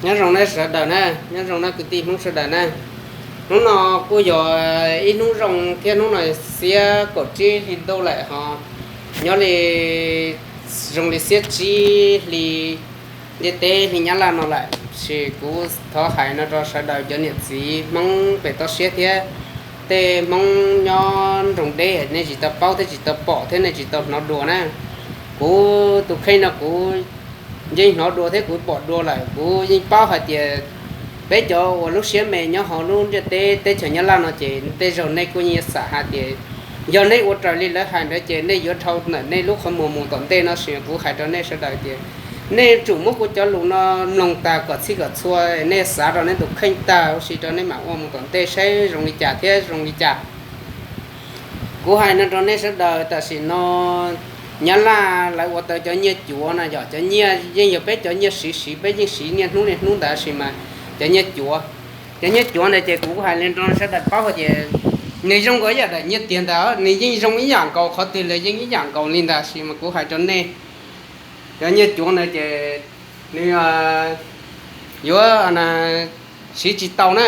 Nyob zoo nej sawv daws na, nyob zoo nej kwv tij Hmoob sawv daws na. Hnub no kuj yog ib hnub zoo thiab hnub no xiab kaum tsib hli ntuj lawm ho nyob li zoo li xiab tsib hli ntiaj teb hli Nyab Laj no lawm. Ces kuv thov hais no rau sawv daws cov niam txiv Hmoob pem toj siab thiab tej Hmoob nyob nroog deb nej tsis tau paub thiab tsis tau pom thiab nej tsis tau hnov dua na. Kuv tus kheej no kuv yeej hnov dua thiab kuv pom dua lawm, kuv yeej paub hais tias peb cov uas lub siab me nyob hauv lub ntiaj teb teb chaws Nyab Laj no ces tej zaug nej kuj yeej xav hais tias yog nej ua raws li lawv hais ntawd ces nej yuav dhau ntawm nej lub qhov muag mus tom ntej no. Sis kuv hais rau nej sawv daws tias nej tsum muab kuv cov lus no mloog tag kom txhij kom txhua, nej xav rau nej tus kheej tag huv si rau nej mam ua mus tom ntej saib zoo li cas thiab zoo li cas. Kuv hais no rau nej sawv daws, tam sim no Nyab Laj lawv ua tau cov nyiaj cuav no yog cov nyiaj yeej yog peb cov nyiaj siv siv, peb yeej siv niaj hnub niaj hnub ntawd sis mas cov nyiaj cuav, cov nyiaj cuav ntawd ces kuv hais li rau sawv daws paub hais tias nws zoo nkaus ib yam daim nyiaj tiag ntag, nws yeej zoo ib yam nkaus, qhov twg los yeej ib yam nkaus li ntag. Sis mas kuv hais rau nej, cov nyiaj cuav ntawd ces nws yuav siv tsis tau na.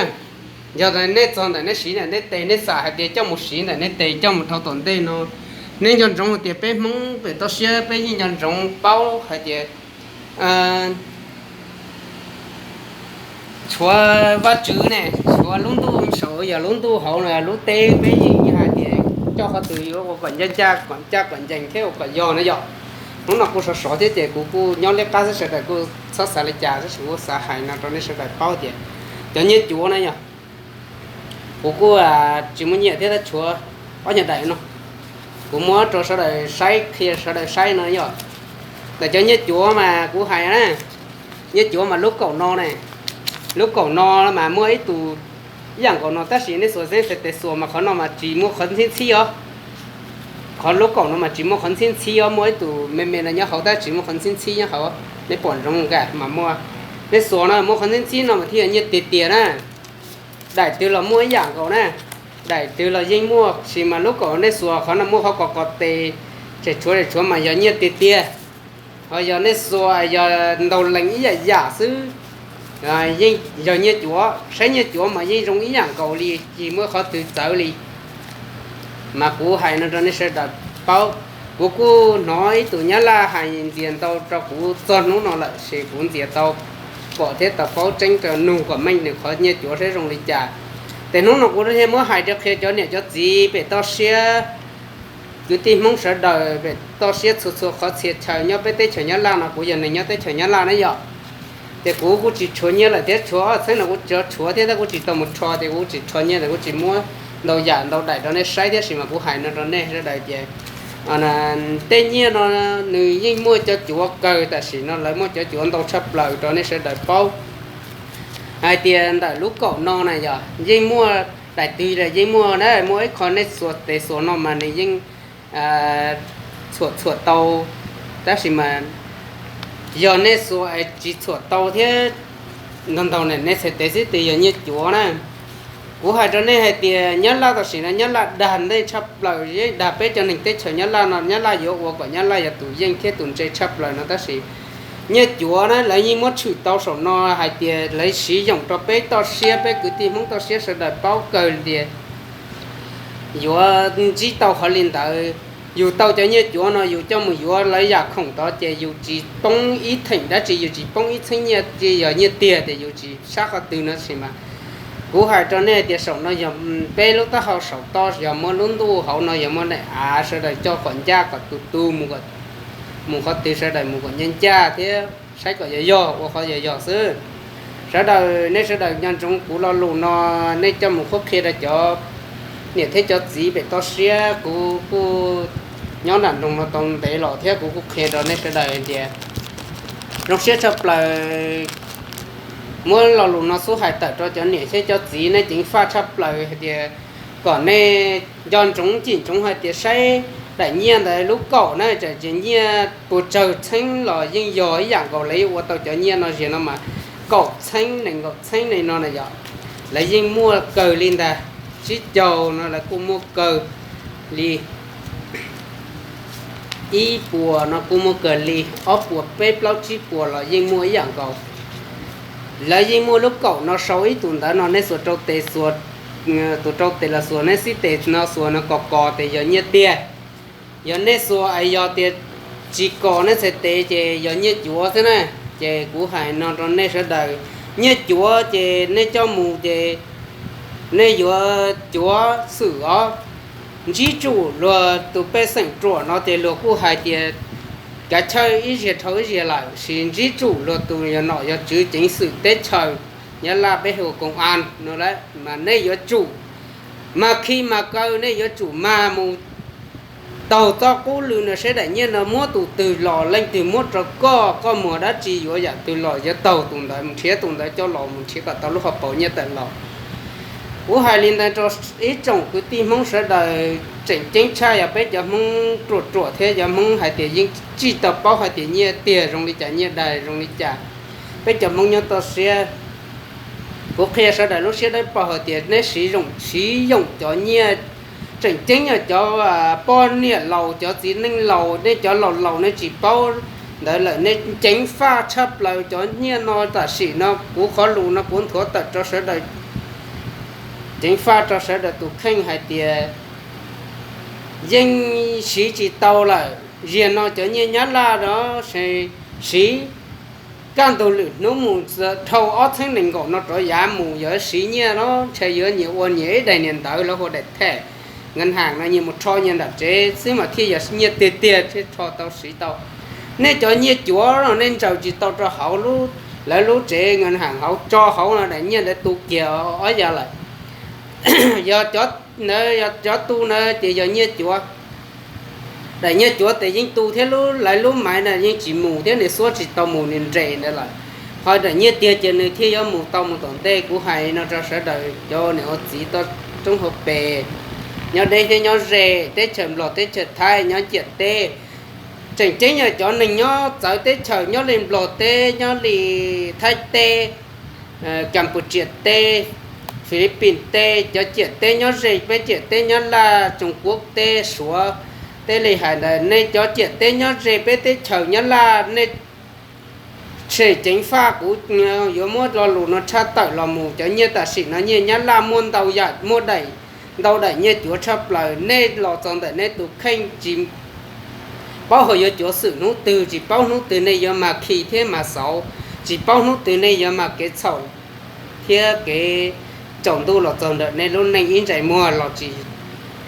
Yog nej txog ntawm nej siv ntawm nej tes, nej xav hais tias coj mus siv ntawm nej tes coj mus dhau tom ntej no, nej nco ntsoov hais tias peb Hmoob pem toj siab peb yeej nco ntsoov paub hais tias tshuav Vajtswv ne, tshuav lub ntuj saum yog lub ntuj hauv no, lub teb peb yeej hais tias coj qhov twg yuav ua kom ncaj ncaj, kom ncaj kom ncees thiab ua kom yog na yom. Hnub no kuj sov sov thiab ces kuv kuj nyob liab qab xwb, sawv daws kuj txhob xav li cas, tab sis kuv xav hais no rau nej sawv daws paub tias cov nyiaj cuav na yog kuv kuj tsis muaj nyiaj thiab, tab tshuav ob nyuag daim no, kuv muab rau sawv daws saib, qhia sawv daws saib no yog. Ntawm cov nyiaj cuav mas kuv hais na, nyiaj cuav mas lub kaum no ne, lub kaum no mas muaj ib tug ib yam nkaus no, tab sis nej xuas xeeb xes tes xuas mas qhov no mas tsis muaj qhov ntxhib ntxhib os. Qhov lub kaum no mas tsis muaj qhov ntxhib ntxhib os, muaj ib tug me me no nyob hauv tab sis tsis muaj qhov ntxhib ntxhib nyob hauv. Nej pom ntsoov nkaus mas muaj, nej xuas no muaj qhov ntxhib ntxhib no mas thiaj yog nyiaj tiag tiag na. Daim twg los muaj ib yam nkaus na, daim twg los yeej muaj, sis mas lub kaum nej xuas qhov no muaj qhov ko ko tes, tsem tshuav tsem tshuav mas yog nyiaj tiag tiag. Ho yog nej xuas yog ntaus lees ib yam yam xwb, yeej yog nyiaj cuav, saib nyiaj cuav mas yeej zoo ib yam nkaus li, tsis muaj qhov twg txawv li. Mas kuv hais no rau nej sawv daws paub, kuv kuj hnov ib tug Nyab Laj hais ntxias ntau rau kuv txog hnub no lawm, ces kuv ntxias tau pom thiab tau paub tseeb rau nug kom meej nws qhov nyiaj cuav saib zoo li cas. Ces hnub no kuv thiaj muab hais rau qhia cov niam cov txiv pem toj siab, kwv tij Hmoob sawv daws pem toj siab txhua txhua qhov txhia chaw nyob peb teb chaws Nyab Laj no, kuv yog neeg nyob teb chaws Nyab Laj na yom. Ces kuv kuj tsis tshuav nyiaj lawm thiab, tshuav ob txheeb no kuv tsis tshuav thiab, tab kuv tsis tau mus rho ces kuv tsis tshuav nyiaj, kuv tsis muab ntau yam ntau daim rau nej saib thiab, sis mas kuv hais no rau nej sawv daws tias tej nyiaj no nws yeej muaj cov cuav kawg, tam sim no lawv muaj cov cuav ntau tshaj plaws rau nej sawv daws paub. Hais tias ntawm lub kaum no na yog yeej muaj, daim twg los yeej muaj na, muaj ib qho nej xuas tes xuas no mas nws yeej txhuam txhuam tau, tab sis mas yog nej xuas es tsis txhuam tau thiab ntau ntau ne, nej txhais tes xwb twb yog nyiaj cuav na. Kuv hais rau nej hais tias Nyab Laj tam sim no Nyab Laj dag ntej tshaj plaws, yeej dag peb cov neeg teb chaws Nyab Laj no, Nyab Laj yuav ua kom Nyab Laj yog tus yeej thiab tus ntse tshaj plaws no, tab sis nyiaj cuav na lawv yeej muab tshwm tau saum no hais tias lawv siv yoog rau peb toj siab, peb kwv tij Hmoob toj siab sawv daws paub kawg tias yuav ntsib tau qhov li ntawd. Yus tau cov nyiaj cuav no yus coj mus yuav lawv yam khoom tod ces yus tsis poob ib theem dab tsi, yus tsis poob ib txheeb nyiaj, yog nyiaj tiag tias yus tsis sab qhov twg no, sis mas kuv hais rau nej tias saum no yog peb lub taub hau saum toj, yog muaj lub ntuj hauv no, yog muaj daim av, sawv daws coj kom ncaj kom tu tu mus, mus qhov twg sawv daws mus kom ncaj ncaj thiab saib kom yog yog, ua qhov yog yog xwb. Sawv daws, nej sawv daws nco ntsoov kuv lo lus no, nej coj mus qhuab qhia rau cov niam thiab cov txiv pem toj siab. Kuv kuj nyob nram nroog no tau ntev los thiab kuv kuj qhia rau nej sawv daws tias zoo siab tshaj plaws muab lo lus no xub hais tawm rau cov niam thiab cov txiv, nej ceev faj tshaj plaws hais tias kom nej nco ntsoov cim ntsoov hais tias saib daim nyiaj ntawd lub kaum na, txawm tias nyiaj puas tsawg txheeb los yeej yog ib yam nkaus, lawv yeej ua tau cov nyiaj no ziag no mas kaum txheeb nees nkaum txheeb li no na yog lawv yeej muaj kawg li ntag. Tsib caug no lawv kuj muaj kawg li, ib puas no kuj muaj kawg li, ob puas peb plaub tsib puas los yeej muaj ib yam nkaus. Lawv yeej muaj lub kaum no sau ib tug ntawv no, nej xuas rau tes, xuas, tus rau tes los xuas, nej xib tes no xuas no kos kos tes yog nyiaj tiag. Yog nej xuas es yog tias tsis kos nej txhais tes ces yog nyiaj cuav xwb na. Ces kuv hais no rau nej sawv daws, nyiaj cuav ces nej coj mus ces nej yuav cuav xwm os. Ntsib tsum luag tus pej xeem ruam no ces luag kuj hais tias kav chawj ib zaug dhau ib zaug lawm, sis ntsib tsum luag tus yog nom yog tswv ceev xwm teb chaws, Nyab Laj peb hu ua koom as no lawm, mas nej yuav tsum mag khi mag kaw, nej yuav tsum mag mus taug txoj qub lw no seb daim nyiaj no muab tus twg los, leej twg muab rau koj, koj muag dab tsi yuav yam twg los yuav taug tus ntawd mus nrhiav, tus ntawd coj los mus nrhiav kom tau lub hauv paus nyiaj tawm los. Kuv hais li ntawd rau ib tsoom kwv tij Hmoob sawv daws, tseem ceeb tshaj yog peb cov Hmoob ruam ruam thiab cov Hmoob hais tias yeej tsis tau paub hais tias nyiaj tiag zoo li cas, nyiaj dais zoo li cas. Peb cov Hmoob nyob toj siab, kuv qhia sawv daws lub siab dawb paug hais tias nej siv zoo, siv yoom cov nyiaj, tseem ceeb yog cov poj niam laus, cov txiv neej laus, nej cov laus laus nej tsis paub ntawd lawm, nej ceev faj tshaj plaws cov nyiaj no. Tam sim no kuv qhov lus no kuv nthuav tawm rau sawv daws, ceev faj rau sawv daws tus kheej hais tias yeej siv tsis tau lawm. Ziag no cov nyiaj Nyab Laj no siv kaj ntug lwm hnub mus dhau ob txhiab nees nkaum no rov yav mus yuav siv nyiaj no ntshe yuav nyias ua nyias ib daim niag ntawv lawv hu ua daim thej nkas has no, nyias mus rho nyias nram tsev xwb mas thiaj yog nyiaj tiag tiag thiaj rho tau siv tau. Nej cov nyiaj cuav no nej ntsaws tsis tau rau hauv lub, lawv lub tsev nkas has hauv, tso hauv no daim nyiaj ntawd tu kiag ob yav lawm. Yog cov ntawd, yog cov tu ntawd ces yog nyiaj cuav. Daim nyiaj cuav tes yeej tu thiab, lub, lawv lub maiv na yeej tsis mus thiab, nws xuab tsis tau mus, nws nres ntawd lawm. Ho daim nyiaj tiag ces nws thiaj yuav mus tau mus tom ntej. Kuv hais no rau sawv daws cov niam ua txiv toj roob hauv pes, nyob deb thiab nyob ze, teb chaws Nplog, teb chaws Thaib, nyob ciam teb, tseem ceeb yog cov neeg nyob txawv teb chaws nyob li Nplog teb, nyob li Thaib teb, Kampuchia teb, Philippines teb, cov ciam teb nyob ze peb ciam teb Nyab Laj, Tsoos Kuab teb, Suav teb li hais ntawd, nej cov ciam teb nyob ze peb teb chaws Nyab Laj nej tshem ceev faj, kuv yuav muab lo lus no tshaj tawm los mus. Cov nyiaj tam sim no nyiaj Nyab Laj muaj ntau yam, muaj daim, ntau daim nyiaj cuav tshaj plaws. Nej los txog ntawm nej tus kheej tsis paub hais yuav cuav xwm hnub twg, tsis paub hnub twg nej yuav mag khi thiab mag xauv, tsis paub hnub twg nej yuav mag kev txhaum thiab kev tsaus ntuj los txog ntawm nej lub neej ib ntsais muag los tsis,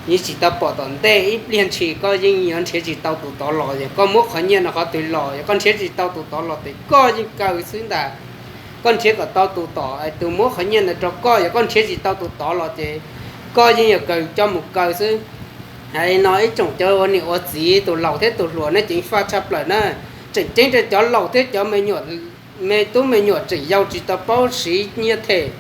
yeej tsis tau pom tom ntej. Ib pliag ntshis koj yeej yuav nrhiav tsis tau tus tod los. Yog koj muab qhov nyiaj no qhov twg los, yog koj nrhiav tsis tau tus tod los ces koj yeej kaw xwb ntag. Koj nrhiav kom tau tus tom tus muab qhov nyiaj ntawd rau koj, yog koj nrhiav tsis tau tus tod los ces koj yeej yuav kaw coj mus kaw xwb. Hais li no ib tsoom cov ua niam ua txiv, tus laus thiab tus hluas, nej ceev faj tshaj plaws na. Tseem ceeb rau cov laus thiab cov me nyuam, me tub me nyuam tseem yau tsis tau paub siv nyiaj them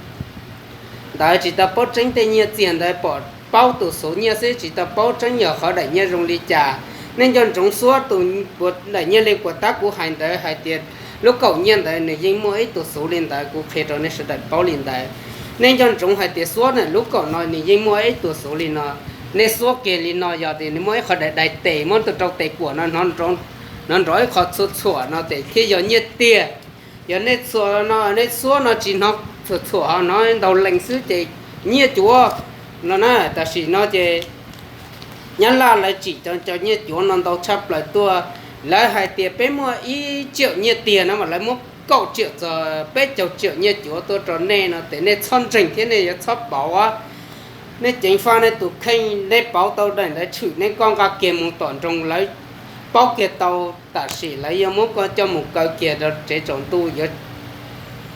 ntawd, tsis tau paub tseeb tej nyiaj txiag ntawd, pom paub tus xuv nyiaj xwb tsis tau paub tseeb yog qhov daim nyiaj zoo li cas. Nej nco ntsoov xuab tus daim nyiaj li puas tab kuv hais ntawd hais tias lub kaum nyiaj ntawd nws yeej muaj ib tug xuv li ntawd, kuv qhia rau nej sawv daws paub li ntawd. Nej nco ntsoov hais tias xuab na lub kaum no nws yeej muaj ib tug xuv li no. Nej xuab kiag li no yog tias nws muaj ib qho daim dais tes muab rau tes kuam no, hnov nrov ib qho txhuam txhuam no ces thiaj yog nyiaj tiag. Yog nej txhuam no, nej xuab no tsis hnov txhuam txhuam, ho hnov ntaus lees xwb ces nyiaj cuav no na. Tam sim no ces Nyab Laj lawv tsim cov, cov nyiaj cuav no ntau tshaj plaws tuaj. Lawv hais tias peb muaj ib tsiaum nyiaj tiag no mas lawv muab kaum tsiaum txog peb caug tsiaum nyiaj cuav tuaj rau nej no ces nej txhob ntseeg thiab nej yuav txhob pauv. Nej ceev faj nej tus kheej, nej pauv tau daim ntawd tshwm nej koj nqa kiag mus tom nroog lawv paub kiag tau. Tam sim lawv yuav muab koj coj mus kaw kiag rau tsev tsaus ntuj, yuav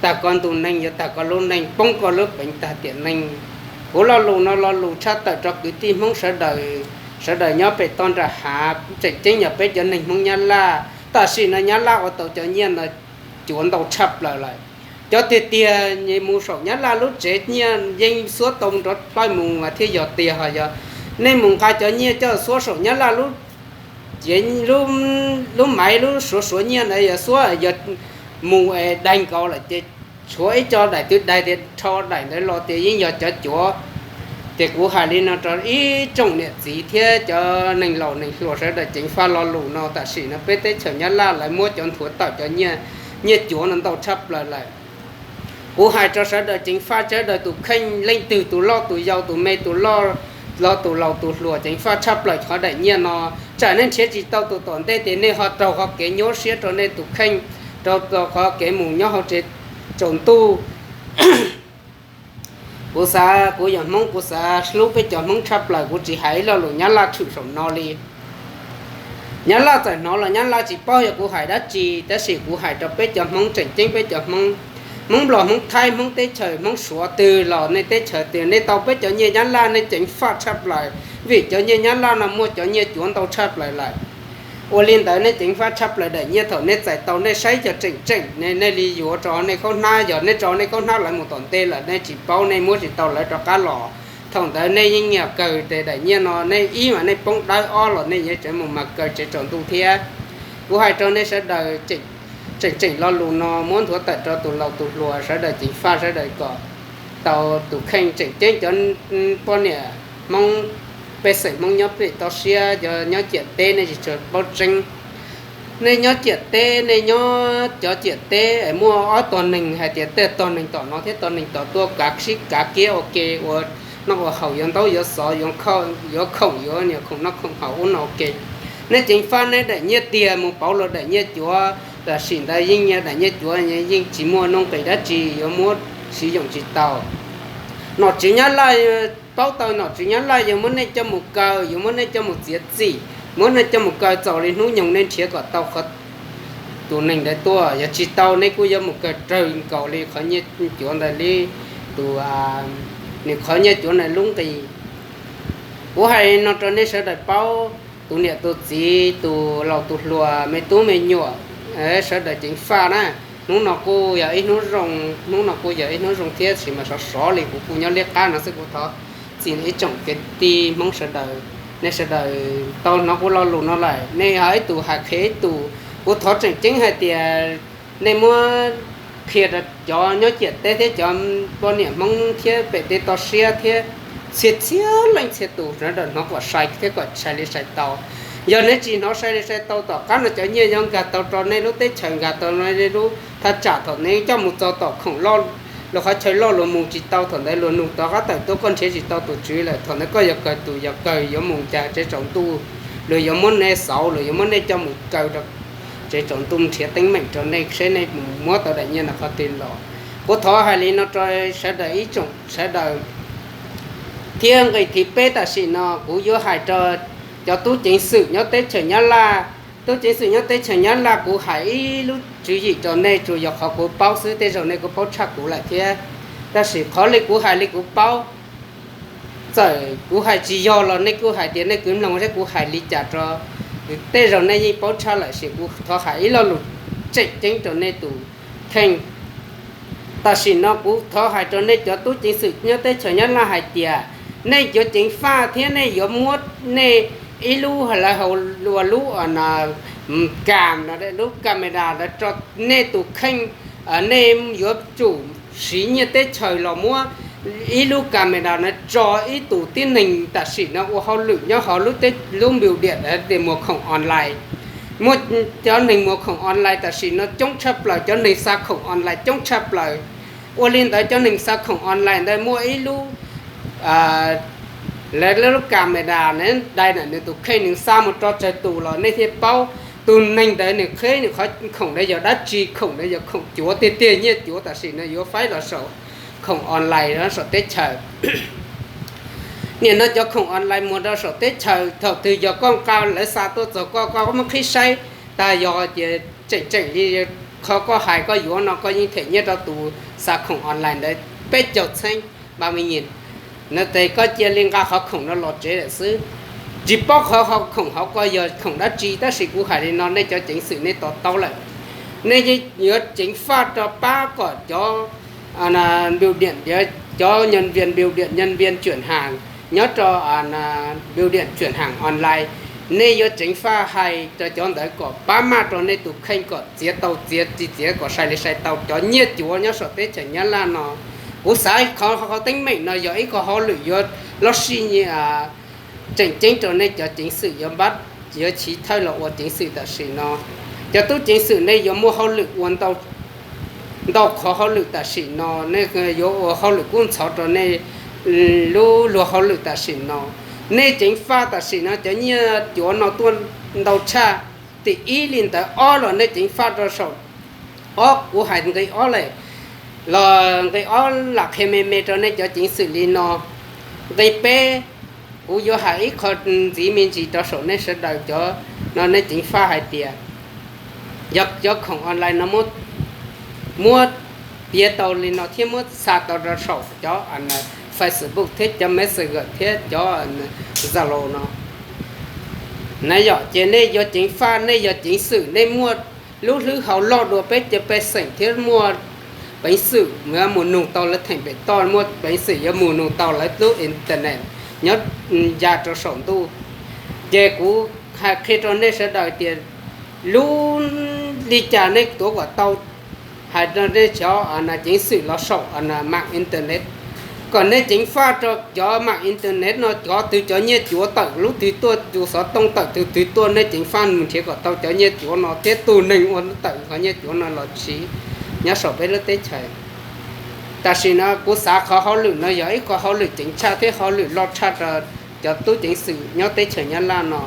tag koj ntu neej, yuav tag koj lub neej, poob koj lub peev tag tiam neej. Kuv lo lus no lo lus tshaj tawm rau kwv tij Hmoob sawv daws, sawv daws nyob pem toj nram hav, tseem ceeb yog peb cov neeg Hmoob Nyab Laj. Tam sim no Nyab Laj ua tau cov nyiaj no cuav ntau tshaj plaws lawm. Cov tiag tiag mus saum Nyab Laj lub tsev nyiaj yeej xuab tau nrov plawj mus mas thiaj yog tiag. Ho yog nej mus nqa cov nyiaj coj xuab saum Nyab Laj lub, lub maiv lub suav suav nyiaj ntawd yog xuab yog mus es daig nkaus lawm ces tshuav ib co daim twg daig tias rho daim ntawd los tias yeej yog cov cuav. Ces kuv hais li no rau ib tsoom niam txiv thiab cov neeg laus neeg hluas sawv daws ceev faj lo lus no. Tam sim no peb teb chaws Nyab Laj lawv muab cov nthuav tawm cov nyiaj, nyiaj cuav no ntau tshaj plaws lawm. Kuv hais rau sawv daws ceev faj, sawv daws tus kheej leej twg tus loj tus yau, tus me tus loj, los tus laus tus hluas, ceev faj tshaj plaws qhov daim nyiaj no. Tsam nej nrhiav tsis tau tus tom ntej tias nej ho raug qhov kev nyuaj siab rau nej tus kheej, rau qhov kev mus nyob hauv tsev tsaus ntuj. Kuv xav, kuv yog Hmoob, kuv xav hlub peb cov Hmoob tshaj plaws, kuv tsis hais ib lo lus Nyab Laj tshwm saum no li. Nyab Laj txawm hnov los Nyab Laj tsis paub yog kuv hais dab tsi, tab sis kuv hais rau peb cov Hmoob tseem ceeb, peb cov Hmoob, Hmoob Nplog, Hmoob Thaib, Hmoob teb chaws, Hmoob Suav twg los nej teb chaws twg, nej tau peb cov nyiaj Nyab Laj nej ceev faj tshaj plaws, vim cov nyiaj Nyab Laj no muaj cov nyiaj cuav ntau tshaj plaws lawm. Ua li ntawd nej ceev faj tshaj plaws daim nyiaj thaum nej txais tau, nej saib cov tseem tseem, nej li yuav rau nej khaub hnab, yog nej rau nej khaub hnab lawv mus tom ntej lawm nej tsis paub, nej muab tsis tau lawv rov qab los. Thaum ntawd nej yeej yog kawg tes daim nyiaj no, nej ib mas nej poob dawb, ob los nej yuav tseem mus mas kawg tsev tsaus ntuj thiab. Kuv hais rau nej sawv daws tseem tseem lo lus no muab nthuav tawm rau tus laus tus hluas sawv daws ceev faj sawv daws kom tau tus kheej tseem ceeb. Cov poj niam Hmoob, pej xeem Hmoob nyob pem toj siab, cov nyob ciam teb nej tsis tshua paub tseeb. Nej nyob ciam teb, nej nyob cov ciam teb es muaj ob tog neeg hais tias tej tog neeg tom no thiab tog neeg tom tuaj kav sib kav kiab ua ke, ua noj ua haus, yuav ntaub yuav xov, yuav khoom, yuav niam khoom noj khoom haus ub no ua ke. Nej ceev faj nej daim nyiaj tiag mus pauv luag daim nyiaj cuav, tam sim ntawd yeej daim nyiaj cuav yeej tsis muaj nuj nqis dab tsi yuav muab siv yoos tsis tau. Nom tswv Nyab Laj, paub tau nom tswv Nyab Laj yuav muab nej coj mus kaw, yuav muab nej coj mus txiav txim, muab nej coj mus kaw txaus li hnub nyoog nej nrhiav kom tau qhov tus neeg ntawd tuaj, yog tsis tau nej kuj yuav mus kaw raws nkaus li qhov nyiaj cuav ntawd li tus, nws qhov nyiaj cuav ntawd lub nqi. Kuv hais no rau nej sawv daws paub, tus niam tus txiv, tus laus tus hluas, me tub me nyuam, sawv daws ceev faj na. Hnub no kuj yog ib hnub zoo, hnub no kuj yog ib hnub zoo thiab, sis mas sov sov li kuv kuj nyob liab qab no xwb. Kuv thov txim ib tsoom kwv tij Hmoob sawv daws, nej sawv daws tau hnov kuv lo lus no lawm, nej ho ib tug hais qhia ib tug. Kuv thov tseem ceeb hais tias nej muab qhia rau cov nyob ciam teb thiab cov poj niam Hmoob thiab pem teb toj siab thiab txhia txhia leej txhia tus sawv daws hnov kom sai thiab kom sai li sai tau. Yog nej tsis hnov sai li sai tau, tom qab no cov nyiaj yuav nkag tau rau nej lub teb chaws, nkag tau nej lub thaj tsam, thaum nej coj mus txog tom khoom loj, luag qhov chaw loj luag mus tsis tau, thaum ntawd luag nug tom qab tawm tuaj koj nrhiav tsis tau tus tswv lawm, thaum ntawd koj yuav kawg tus yog kawg yuav mus cas tsev tsaus ntuj, luag yuav muab nej xauv, luag yuav muab nej coj mus kaw rau tsev tsaus ntuj nrhiav teeb meem rau nej seb nej mus muab tau daim nyiaj no qhov twg los. Kuv thov hais li no rau sawv daws ib tsoom sawv daws. Thiab nqe thib peb tam sim no kuv yuav hais rau cov tub ceev xwm nyob teb chaws Nyab Laj. Tub ceev xwm nyob teb chaws Nyab Laj, kuv hais ib lub tswv yim rau nej tsuas yog qhov kuv paub xwb, tej zaum nej kuj paub tshaj kuv lawm thiab. Tab sis qhov li kuv hais li kuv paub, txawm kuv hais tsis yog los nej kuj hais tias nej kuj mloog saib kuv hais li cas rau. Tej zaum nej yeej paub tshaj lawm, sis kuv thov hais ib lo lus tseem ceeb rau nej tus kheej. Tam sim no kuv thov hais rau nej cov tub ceev xwm nyob teb chaws Nyab Laj hais tias nej yuav ceev faj thiab nej yuav muab nej ib lub, lawv hu ua lub, kam no, lub camera ntawd rau nej tus kheej. Nej yuav tsum siv nyiaj teb chaws los muab ib lub camera no tso ib tus tib neeg tam sim no ua hauj lwm nyob hauv lub, lub build-iam tias muag khoom online. Muaj cov neeg muag khoom online tam sim no coob tshaj plaws, cov neeg xa khoom online coob tshaj plaws. Ua li ntawd cov neeg xa khoom online ntawd muaj ib lub, lawv lub camera na, dai ntawm nws tus kheej, nws xa mus rau tsawg tus los nej thiaj paub tus neeg ntawd nws qheb nws qhov khoom ntawd yog dab tsi, khoom ntawd yog khoom cuav tiag tiag, nyiaj cuav tam sim no yuav faib los saum khoom online saum teb chaws. Nim no cov khoom online muag rau saum teb chaws, thaum twg yog koj nqa lawv xa tuaj txog koj, koj muab qhib saib tas yog tias tseem tseem li qhov koj hais koj yuav no, koj yeej them nyiaj rau tus xa khoom online ntawd peb caug txheeb, ba me nyis. No ces koj cia li nqa qhov khoom no los tsev lawm xwb. Tsis paub qhov khoom hauv ko yog khoom dab tsi, tab sis kuv hais li no nej cov ceev xwm nej to taub lawm. Nej yuav ceev faj rau pab kom cov build-iam, cov nhân viên build-iam, nhân viên chuyển hàng nyob rau build-iam chuyển hàng online, nej yuav ceev faj hais rau cov ntawd kom pab maj rau nej tus kheej kom txiav tau, txiav tsis txiav kom sai li sai tau cov nyiaj cuav nyob saum teb chaws Nyab Laj no. Kuv xav qhov, qhov teeb meem no yog ib qho hauj lwm yuav lub sij tseem ceeb rau nej cov ceev xwm yuav npab, yuav chiv thawj los ua ceev xwm tam sim no. Cov tub ceev xwm nej yuav muaj hauj lwm ua ntau ntau qhov hauj lwm tam sim no, nej yuav ua hauj lwm kub ntxhov rau nej lub luag hauj lwm tam sim no. Nej ceev faj tam sim no cov nyiaj cuav no tuaj ntau tshaj. Tim ib li ntawd, ob los nej ceev faj rau saum, ob kuv hais nqe ob lawm, los nqe ob lam qhia me me rau nej cov ceev xwm li no. Nqe peb, kuv yuav hais ib qho ntxiv me ntsis rau saum nej sawv daws cov no nej ceev faj hais tias yog cov khoom online no muab piav tau li no thiab muab xa tau rau saum cov Facebook thiab cov Messenger thiab cov Zalo no na yom, ces nej yuav ceev faj, nej yog ceev xwm, nej muaj lub hlwb hau loj dua peb cov pej xeem thiab muaj peev xwm yuav mus nug tau lawv theem pem toj, muaj peev xwm yuav mus nug tau lawv lub internet nyob ya rau saum ntuj. Ces kuv hais qhia rau nej sawv daws tias lub li cas nej tuav kom tau, hais rau nej cov ceev xwm los saum mam internet, kom nej ceev faj rau cov mam internet no cov twg cov nyiaj cuav tawm lub twg tuaj, tus xov tooj tawm tus twg tuaj, nej ceev faj mus nrhiav kom tau cov nyiaj cuav no thiab tus neeg ua tawm qhov nyiaj cuav no los tsiv nyob saum peb lub teb chaws. Tam sim no kuv xav qhov hauj lwm no yog ib qho hauj lwm ceev tshaj thiab hauj lwm loj tshaj rau cov tub ceev xwm nyob teb chaws Nyab Laj no.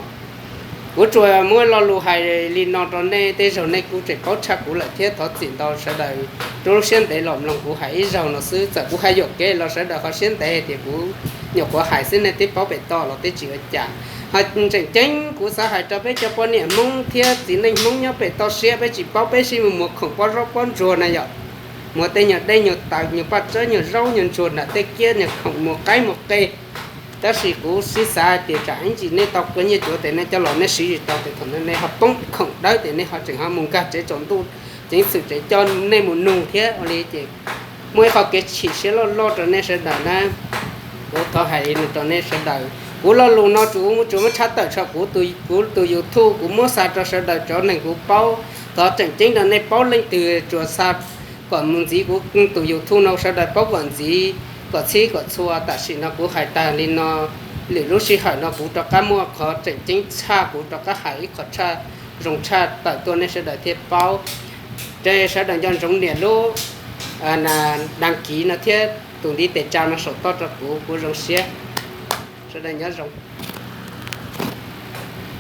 Kuv tsuas muab lo lus hais li no rau nej, tej zaug nej kuj tseem paub tshaj kuv lawm thiab thov txim ntau sawv daws rau lub siab ntev los mloog kuv hais ib zaug no xwb. Txawm kuv hais yuam kev los sawv daws ho siab ntev tias kuv nyuam qhuav hais xwb, nej twb paub pem toj los twb tsis ua cas. Ho tseem ceeb kuv xav hais rau peb cov poj niam Hmoob thiab txiv neej Hmoob nyob pem toj siab, peb tsis paub peb sib mus muag khoom pob zaub pob ntsuag na yom, muag tej nyuag dej nyuag taws, nyuag paj tsawb nyuag zaub nyuag ntsuag nram tej kiab, nyuag khoom muag qaib muag qe. Tab sis kuv sib xav hais tias tsam ib ntsis nej tau kua nyiaj cuav tes nej coj los nej siv tsis tau tes thaum nej ho poob khoom dawb tes nej ho tseem ho mus nkag tsev tsaus ntuj, ceev xwm tseem coj nej mus nug thiab ua li ces muaj ib qho kev chim siab loj loj rau nej sawv daws na. Kuv thov hais li no rau nej sawv daws, kuv lo lus no tsuas muab tshaj tawm rau kuv, kuv tus YouTube, kuv muab xa rau sawv daws cov neeg kuv paub. Thov tseem ceeb rau nej paub leej twg tsuas xa kom mus ntxiv kuv tus YouTube no sawv daws paub kom ntxiv, kom txhij kom txhua. Tam sim no kuv hais tag li no, lwm lub sij hawm no kuv rov qab muaj qhov tseem ceeb tshaj, kuv rov qab hais ib qho tshaj zoo tshaj tawm tuaj nej sawv daws thiaj paub. Ces sawv daws nco ntsoov nias lub đăng ký no thiab tus ntiv tes tsa no saum toj rau kuv, kuv zoo siab. Sawv daws nyob zoo.